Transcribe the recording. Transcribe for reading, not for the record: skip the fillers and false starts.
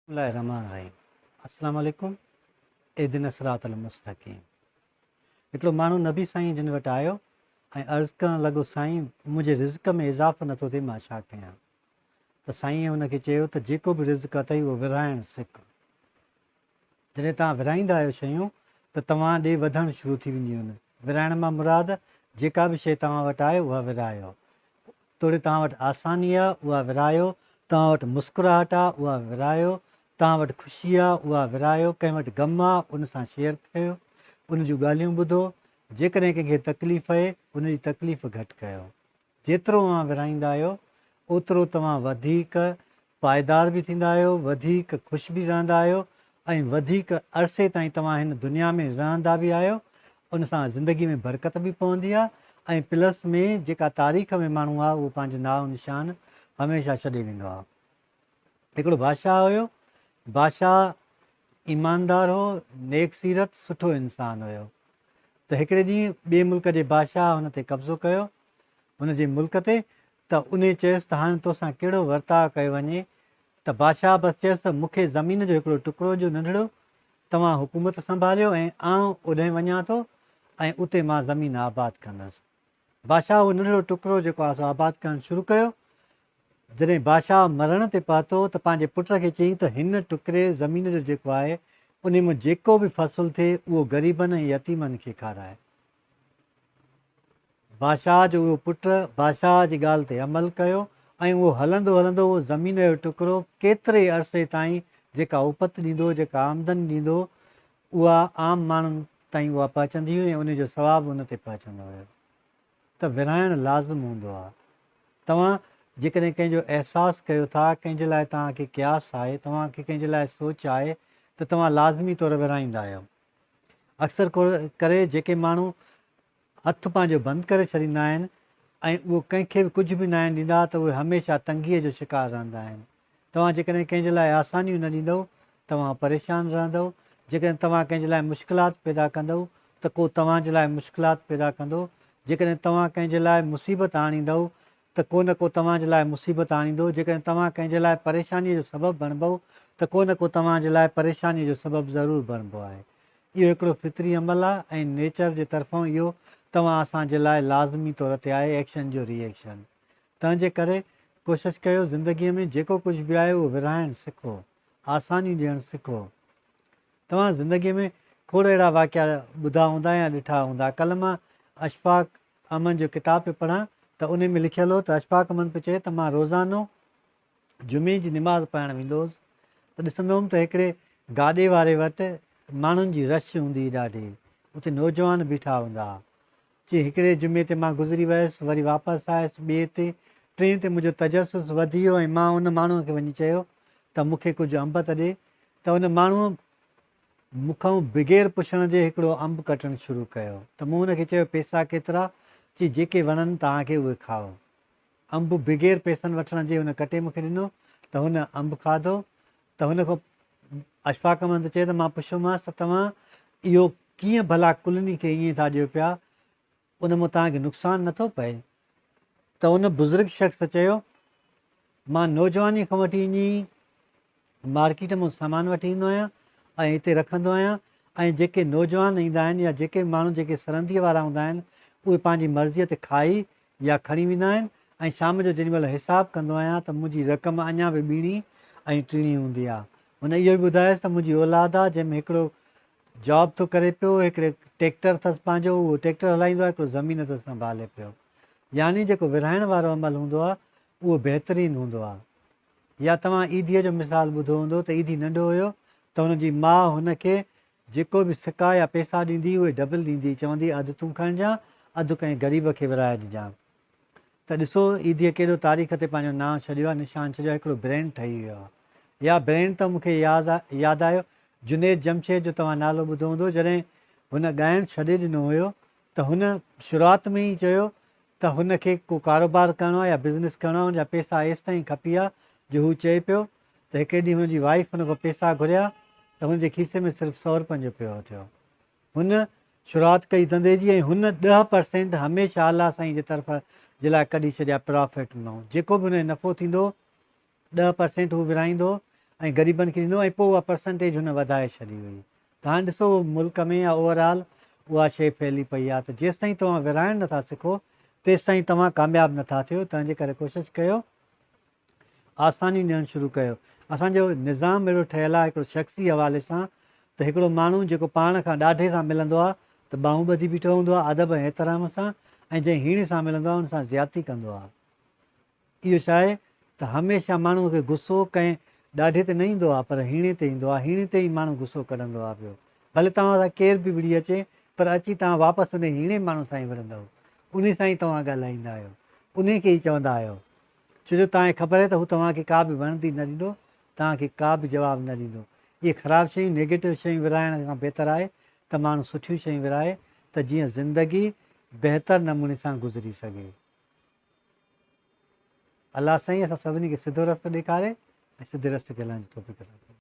بسم الله الرحمن الرحيم السلام عليڪم اهدنا الصراط المستقيم هڪڙو ماڻهو نبي سائين جن وٽ آيو ۽ عرض ڪرڻ لڳو سائين منهنجي رزق ۾ اضافو نٿو ٿئي مان ڇا ڪيان ته سائين هن کي چيو ته جيڪو به رزق اٿئي اهو ورهائڻ سک جڏهن توهان ورهائيندا آهيو شيون ته توهان ڏي وڌڻ شروع ٿي وينديون آهن. ورهائڻ مان مراد جيڪا به شيء توهان وٽ آهي اها ورهايو. توڙي توهان وٽ آساني آهي اها ورهايو، توهان وٽ مسڪراهٽ آهي اها ورهايو، توهان وٽ خوشي آهي اها ورهايو، ڪنهن وٽ غم آهي ان سان شيئر ڪيو، ان جون ڳالهيون ٻڌو، جيڪڏهن ڪنهن کي تڪليف اهي ان جي تڪليف گهٽ ڪيو. جيترو اوهان ورهائيندا آهيو اوترو توهان وڌيڪ پائيدار به ٿيندا آهيو، وڌيڪ خوش به رهندا آهيو ۽ وڌيڪ عرصي تائين توهان هن دنيا ۾ رهندا به آهيو، ان سان زندگي ۾ برڪت به پوندي آهي ۽ پلس ۾ جيڪا تاريخ ۾ ماڻهو آهي اهو پنهنجو نانء نشان هميشه ڇڏي ويندو آهي. هڪڙو بادشاهه هيو، بادشاهه ايماندار هو، نيڪ سيرت، سٺو انسان هيو ته هڪڙي ڏينهن ٻئي ملڪ جي بادشاهه هن تي قبضو ڪيو، هن جي ملڪ تي ته انهيء چيس ته هاڻي توسان ڪهڙو ورتاء ڪيو وڃي؟ ته بادشاهه بس چيس ته مون کي زمين جو هڪڙو ٽڪرو ڏيو ننڍڙو، توهان حڪومت سنڀاليو ۽ آئون اوڏهين وڃان ٿو ۽ اتي مان زمين آباد ڪندس. بادشاهه اهو ننڍڙو ٽڪرو جيڪو آهي سو آباد ڪرڻ شروع ڪيو. جڏهن بادشاهه مرڻ تي پهتو ته پنهنجي پٽ کي چيائين ته هن ٽڪري زمين جو جيڪو آهي انهي مان جيڪو به فصل ٿئي اهو غريبن ۽ يتيمن کي کاراء. بادشاهه جو اهو پٽ بادشاهه جي ڳالهه تي عمل ڪيو ۽ اهو هلندو هلندو اهو زمين جو ٽڪرو ڪيتري عرصي تائين جيڪا اپت ڏيندو هو، جيڪا آمدني ڏيندو هو، اها عام ماڻهن تائين اها پهچندي هئي ۽ ان جو ثواب ان تي پهچندو هيو. ته ورهائڻ لازم هوندو آهي. توهان جيڪڏهن ڪنهن جو احساس ڪيو ٿا، ڪنهن جي لاء توهان کي قياس آهي، توهان کي ڪنهن جي لاء سوچ آهي ته توهان لازمي طور ورهائيندا آهيو. اڪثر ڪري جيڪي ماڻهو هٿ پنهنجو بند ڪري ڇڏيندا آهن ۽ اهو ڪنهن کي به ڪجهه به ناهن ڏيندا ته اهي هميشه تنگيء جو شڪار رهندا آهن. توهان جيڪڏهن ڪنهن جي لاء آسانيون نه ڏيندؤ، توهان پريشان رهندؤ. جيڪڏهن توهان ڪنهن جي لاء مشڪلات پيدا ڪندؤ ته ڪو توهان جي لاء مشڪلات پيدا ڪندو. جيڪڏهن توهان ڪنهن جي لاء مصيبت آڻيندؤ ته ڪو نه ڪو توهان جي لاء مصيبت آڻيندو. جيڪڏهن توهان ڪنهن جي لاء پريشانيء جو سبب بڻبؤ ته ڪو نه ڪو توهان جي لاء پريشانيء جو سبب ضرور بڻبو آهي. اهو هڪڙو فطري عمل آهي ۽ نيچر جي طرفئون اهو توهان اسان جي لاء لازمي طور تي آهي ايڪشن جو ري ايڪشن. تنهن جي ڪري ڪوشش ڪيو زندگيء ۾ جيڪو ڪجهه به آهي اهو ورهائڻ سکو. آسانيون ڏيڻ سکو. توهان زندگيء ۾ کوڙ اهڙا واقعا ٻڌا هوندا يا ڏٺا هوندا. ڪلهه مان اشفاق احمد جو ڪتاب پيو پڙهان ته انهي ۾ لکيل هو ته اشفاق احمد پيو چئي ته مان روزانو جمعي جي نماز پڙهڻ ويندو هوس ته ڏسندو هوم ته هڪڙي گاڏي واري وٽ ماڻهن جي رش هوندي هئي ڏاڍي اتي نوجوان بيٺا هوندا ها چي هڪڙي جمعي تي مان گذري ويس وري واپس آيس ٻئي تي ٽئين تي منهنجو تجسس وڌي ويو ۽ مان ان ماڻهو کي وڃي چيو ته مون کي ڪجهه انب ته ڏي ته ان ماڻهو مون کان بغير پڇڻ جي هڪڙو انب ڪٽڻ شروع ڪيو ته مون هن کي چيو پيسا ڪيترا؟ چي جيڪي وڻن توهان کي اهي کائو. انب بغير پيسن وٺڻ جي هن ڪٽي مون کي ڏنو ته هن انب کاڌو ته هن کان اشفاق احمد چيو ته مان پڇيومانس ته توهان اهو ڪيئن ڀلا ڪلني کي ائين ٿا ڏيو پيا ان مان توهان کي نقصان نٿو پئي؟ ته ان بزرگ شخص چيو مان نوجواني کان وٺي ائين ئي مارڪيٽ مان سامان وٺي ايندو آهيان ۽ هتي رکندو آهيان ۽ جيڪي نوجوان ايندا آهن يا جيڪي به ماڻهو جيڪي سرنديء وارا هوندا آهن اهي پنهنجي مرضيء تي کائي يا کڻي ويندا آهن ۽ شام جو جيڏي مهل حساب ڪندو آهيان ته منهنجي رقم اڃا به ٻيڻي ۽ ٽيڻي هوندي آهي. هن اهو به ٻڌايس ته منهنجي اولاد آهي جنهن ۾ هڪڙو جاب ٿو ڪري پيو، هڪڙي ٽيڪٽر اٿس پنهنجو اهو ٽيڪٽر هلائيندو آهي، هڪڙو زمين ٿو سنڀالي پيو. يعني جيڪو ورهائڻ وارو عمل هوندو آهي اهو بهترين هوندو آهي. يا توهان عيديء جو مثال ٻڌو هوندو ته عيدي ننڍو هيو ته هن جي ماء هن کي جيڪو به سڪا يا پئسا ڏيندي هئي اهي ڊبل ڏيندي هئي چوندي هئي اڌ تون کڻجان اڌ ڪنهن غريب کي ورهائي ڏجان ته ڏسو عيديء ڪيڏو تاريخ تي پنهنجو نانء ڇڏيو آهي نشان ڇڏيو آهي هڪڙو برينڊ ٺهي ويو آهي يا برينڊ ته مون کي ياد آيو جنيد جمشيد جو توهان نالو ٻڌو هوندو جڏهن هن ڳائڻ ڇڏي ڏنو هيو ته هن شروعات ۾ ئي چيو ته هن کي ڪو ڪاروبار ڪرڻو آهي يا بزنس ڪرڻو آهي، هن جا پيسا ايستائين کپي ويا جو هو چئي پيو ته هڪڙي ڏينهن هن جي وائيف هن کان پيسا گهريا ته هن جي کيسي ۾ صرف سئو روپين جو پيو ٿيو. هن شروعات ڪئي ڌنڌي جي ۽ هن 10% هميشه الله سائين جي طرف جي لاء ڪڍي ڇڏيا پرافٽ مان جيڪو به هن کي نفعو ٿيندو هو 10% هو ورهائيندو هو ۽ غريبن کي ڏيندو هو ۽ پوء اها پرسنٽيج هن وڌائي ڇڏي هئي ته هاڻي ڏسو ملڪ ۾ يا اوور آل اها شيء ڦهلي پئي آهي ته جيستائين توهان ورهائڻ نٿا سکو تيستائين توهان ڪامياب نٿا ٿيو تنهن جي ڪري ڪوشش ڪيو آسانيون ڏيڻ شروع ڪيو. اسان جو نظام اهڙو ٺهيل آهي هڪڙو شخصي حوالي سان ته هڪڙو ماڻهو جيڪو پاڻ کان ڏاڍي سان ملندو آهي ته ٻانهون ٻڌي بيٺو هوندو آهي ادب ۽ احترام سان ۽ جنهن هيڻي سان ملندو آهي ان سان زيادتي ڪندو آهي. اهو ڇا آهي ته هميشه ماڻهوء کي غصو ڪنهن ڏاڍي تي نه ايندو آهي پر هيڻي تي ايندو آهي، هيڻي تي ئي ماڻهو غصو ڪڍندو آهي پيو. ڀلي توهان سان ڪير به وڙهي اچي پر اچي توهان واپس انهي هيڻي ماڻهو سان ئي وڙهندؤ، انهي سان ئي توهان ڳالهائيندا آهيو، انهي کي ئي چوندا آهيو. ڇو جو توهان کي خبر آهي ته هو توهان کي ڪا به وڻندي نه ڏيندو، توهان کي ڪا به جواب نه ڏيندو. اهي خراب شيون، Negative شيون ورهائڻ کان بهتر آهي ته ماڻهو سٺيون شيون ورهائي ته جيئن زندگي بهتر نموني سان گذري سگهي. الله سائين اسان سڀني کي سڌو رستو ڏيکاري ۽ سڌي رستي تي هلڻ جي توفيق عطا فرمائي.